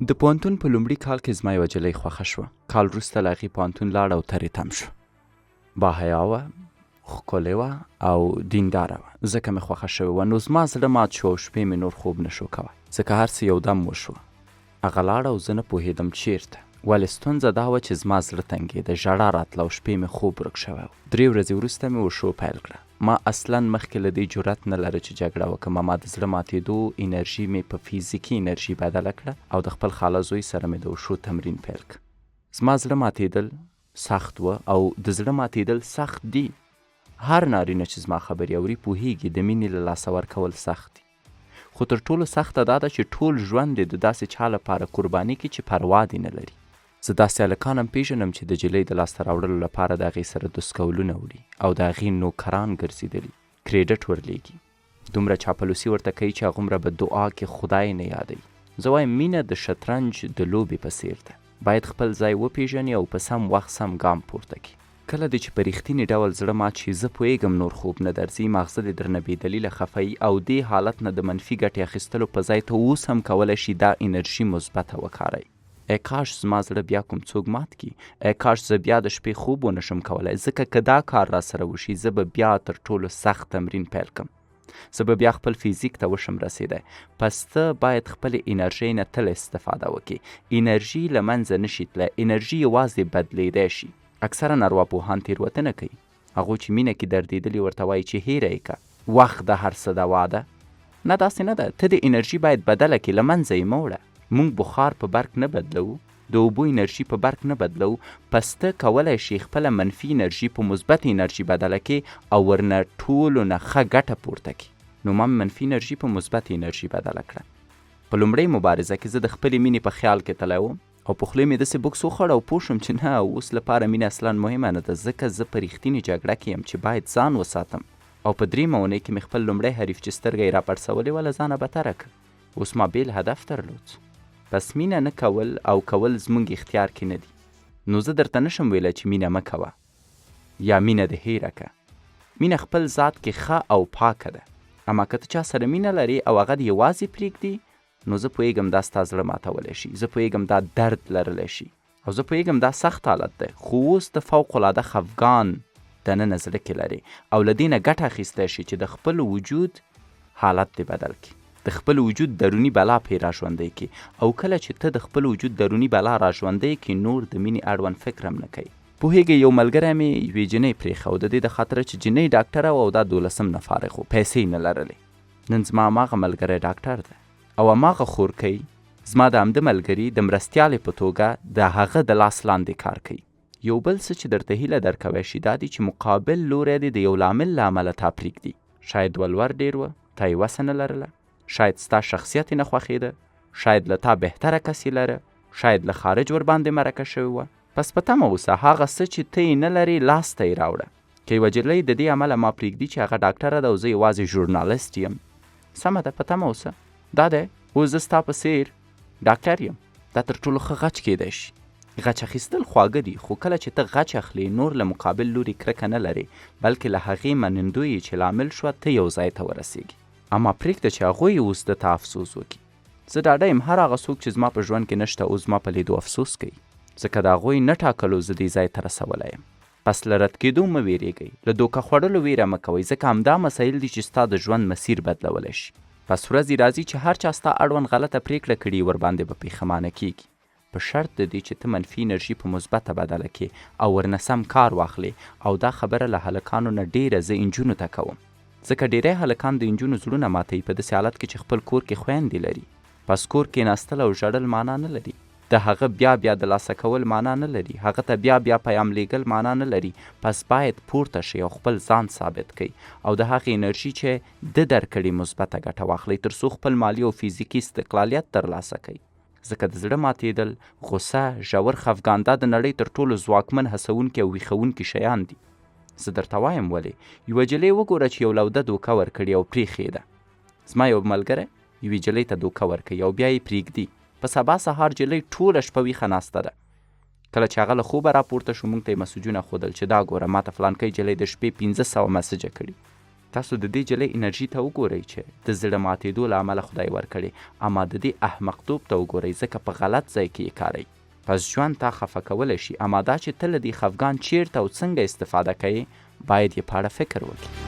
د پوهنتون په لومړي کال کې زما یوه جلۍ خوښه شوه. کال وروسته له هغې پوهنتون لاړه او ترې تم شو. با حیا وه، ښکلې وه او دینداره وه، ځکه مې خوښه شوې وه. نو زما زړه مات شو او شپې مې نور خوب نه شو کوی، ځکه هر څه یو دم وشوه. هغه لاړه او زه نه پوهېدم چېرته. ولې ستونزه دا وه چې زما زړه تنګېده، ژړا راتله او شپې مې خوب ورک شوی و. درې ورځې وروسته مې وشو پیل کړه. ما اصلا مخکې له دې جرات نه لره چې جګړه وکړم، اما د زړه ماتېدو انرژي مې په فزیکي انرژي بدله کړه او د خپل خاله زوی سره مې د وشو تمرین پیل کړ. زما زړه ماتېدل سخت و او د زړه ماتېدل سخت دي. هر نارینه چې زما خبرې اوري پوهېږي د مینې له لاسه ورکول سخت دي. خو تر ټولو سخته دا ده چې ټول ژوند دې د داسې چا لپاره قرباني کړي چې پروا دې نه لري. زه داسې هلکان هم پېژنم چې د جلۍ د لاسته راوړلو لپاره د هغې سره دوسکولونه وړي او د هغې نوکران ګرځېدلي، کرېډټ ورلېږي. دومره چاپلوسي ورته کوي چې هغومره به دعا کې خدای نه یادوي. زه وایم مینه د شطرنج د لوبې په څېر ده، باید خپل ځای وپېژنې او په سم وخت سم ګام پورته کړې. کله دې چې په رښتیني ډول زړه مات شي، زه پوهېږم نور خوب نه درځي، ماغزه دې درنه بې دلیله خفه وي او دې حالت نه د منفي ګټې اخیستلو په ځای ته اوس هم کولی شي دا انرژي مثبته وکاروې. ای کاش زما زړه بیا کوم څوک مات کړي، ای کاش زه بیا د شپې خوب ونه شم کولای، ځکه که دا کار راسره وشي زه به بیا تر ټولو سخت تمرین پیل کړم. زه به بیا خپل فزیک ته وشم رسیدای. پس ته باید خپلې انرژۍ نه تل استفاده وکړې. انرژي له منځه نشي تلای، انرژي یوازې بدلیدای شي. اکثرا ارواپوهان تیروتنه کوي. هغو چې مینه کې دردیدلي ورته وایي چې هیره یې که، وخت د هر څه دوا ده. نه داسې نه ده، ته دې انرژي باید بدله کړې، له منځه یې مه وړه. مونږ بخار په برق نه بدلوو، د اوبو انرژي په برق نه بدلوو، پس ته کولای شې خپله منفي انرژي په مثبتې انرژي بدله کړې او ورنه ټولو نه ښه ګټه پورته کړې. نو ما مې منفي انرژي په مثبتې انرژي بدله کړه. په لومړۍ مبارزه کې زه د خپلې مینې په خیال کې تللی وم او په خولې مې داسې بوکس وخوړ او پوه شوم چې نه، اوس لپاره مینه اصلا مهمه نه ده، ځکه زه په رښتینې جګړه کې یم چې باید ځان وساتم او په درېیمه اونۍ کې مې خپل لومړی حریف چې سترګه یې راپړسولې وه له ځانه بتره کړ. اوس ما بېل هدف درلود. پس مینه نه کول او کول زموږ اختیار کې نه دي. نو زه درته نشم ویلی چې مینه مه کوه یا مینه دې هېره که. مینه خپل ذات کې ښه او پاکه ده. اما که ته چا سره مینه لرې او هغه دې یوازې پرېږدي نو زه پوهېږم دا ستا زړه ماتولی شي، زه پوهېږم دا درد لرلی شي او زه پوهېږم دا سخت حالت دی، خو اوس ته فوق العاده خفګان دننه زړه کې لرې او له دې نه ګټه اخیستی شې چې د خپل وجود حالت دې بدل کړې، د خپل وجود دروني بلا پرې راژوندۍ کړې او کله چې ته د خپل وجود دروني بلا راژوندۍ کړې نور د مینې اړوند فکر هم نه کوې. پوهېږئ یو ملګری مې یوې جینۍ پرېښی او د دې د خاطره چې جینۍ ډاکټره وه او دا دولسم نه فارغ و، پیسې یې نه لرلې. نن زما هماغه ملګری ډاکټر دی او هماغه خورکۍ زما د همده ملګري د مرستیالې په توګه د هغه د لاس لاندې کار کوي. یو بل څه چې درته هیله درکوی شي دا دي چې مقابل لوری دې د یو لامل له امله تا پرېږدي. شاید ولور ډېر و، تا یې وسه نه لرله، شاید ستا شخصیت یې نه خوښېده، شاید له تا بهتره کس یې لره، شاید له خارج ورباندې مرکه شوې وه. پس په تمه اوسه، هغه څه چې ته یې نه لرې لاس ته یې راوړه. که یوه جلۍ د دې امله ما پرېږدي چې هغه ډاکټره ده او زه یوازې ژورنالست یم، سمه ده، په تمه اوسه، دا دی اوس زه ستا په څېر ډاکټر یم. دا تر ټولو ښه غچ کېدای شي. غچ اخیستل خواږه دي، خو کله چې ته غچ اخلې نور له مقابل لوري کرکه نه لرې، بلکې له هغې منندوی یې چې لامل شوه ته یو ځای ته ورسېږې. اما پرېږده چې هغوی اوس د تا افسوس وکړي. زه ډاډه یم هر هغه څوک چې زما په ژوند کې نشته اوس زما په لیدو افسوس کوي، ځکه د هغوی نه ټاکلو زه دې ځای ته رسولی یم. پس له رد کېدو مه وېرېږئ، له دوکه خوړلو وېره مه کوئ، ځکه همدا مسایل دي چې ستا د ژوند مسیر بدلولی شي. پس ورځې راځي چې هر چا ستا اړوند غلطه پرېکړه کړي ورباندې به پېښمانه کېږي، په شرط د دې چې ته منفي انرژي په مثبته بدله کړې او ورنه سم کار واخلې او دا خبره له هلکانو نه ډېره زه انجونو ته کوم، ځکه ډېری هلکان د انجونو زړونه ماتوي په داسې حالت کې چې خپل کور کې خویندې لري. پس کور کېناستل او ژړل مانا نه لري. د هغه بیا بیا دلاسه کول مانا نه لري، هغه ته بیا بیا پیام لېږل مانا نه لري، پس باید پورته شئ او خپل ځان ثابت کړئ او د هغې انرژي چې ده درکړې مثبته ګټه واخلئ تر څو خپل مالي او فزیکي استقلالیت ترلاسه کړئ. ځکه د زړه ماتېدل، غوسه، ژور خفګان دا د نړۍ تر ټولو ځواکمن هڅوونکي او ویښوونکي شیان دي. زه درته وایم ولې؟ یوه جلۍ وګوره چې یو لوده دوکه ورکړي او پرېښې ده. زما یو ملګری یوې جلۍ ته دوکه ورکوي او بیا یې پرېږدي. په سبا سهار جلۍ ټوله شپه ویښه ناسته ده. کله چې هغه له خوبه راپورته شو، موږ ته یې مسجونه ښودل چې دا ګوره، ماته فلانکۍ جلۍ د شپې 500 مسجه کړي. تاسو د دې جلۍ انرژي ته وګورئ چې د زړه ماتېدو له امله خدای ورکړې، اما د دې احمقتوب ته وګورئ ځکه په غلط ځای کې یې کاروي. پس ژوند تا خفه کولی شي، اما دا چې ته له دې خفګان چېرته او څنګه استفاده کوې، باید یې په اړه فکر وکړې.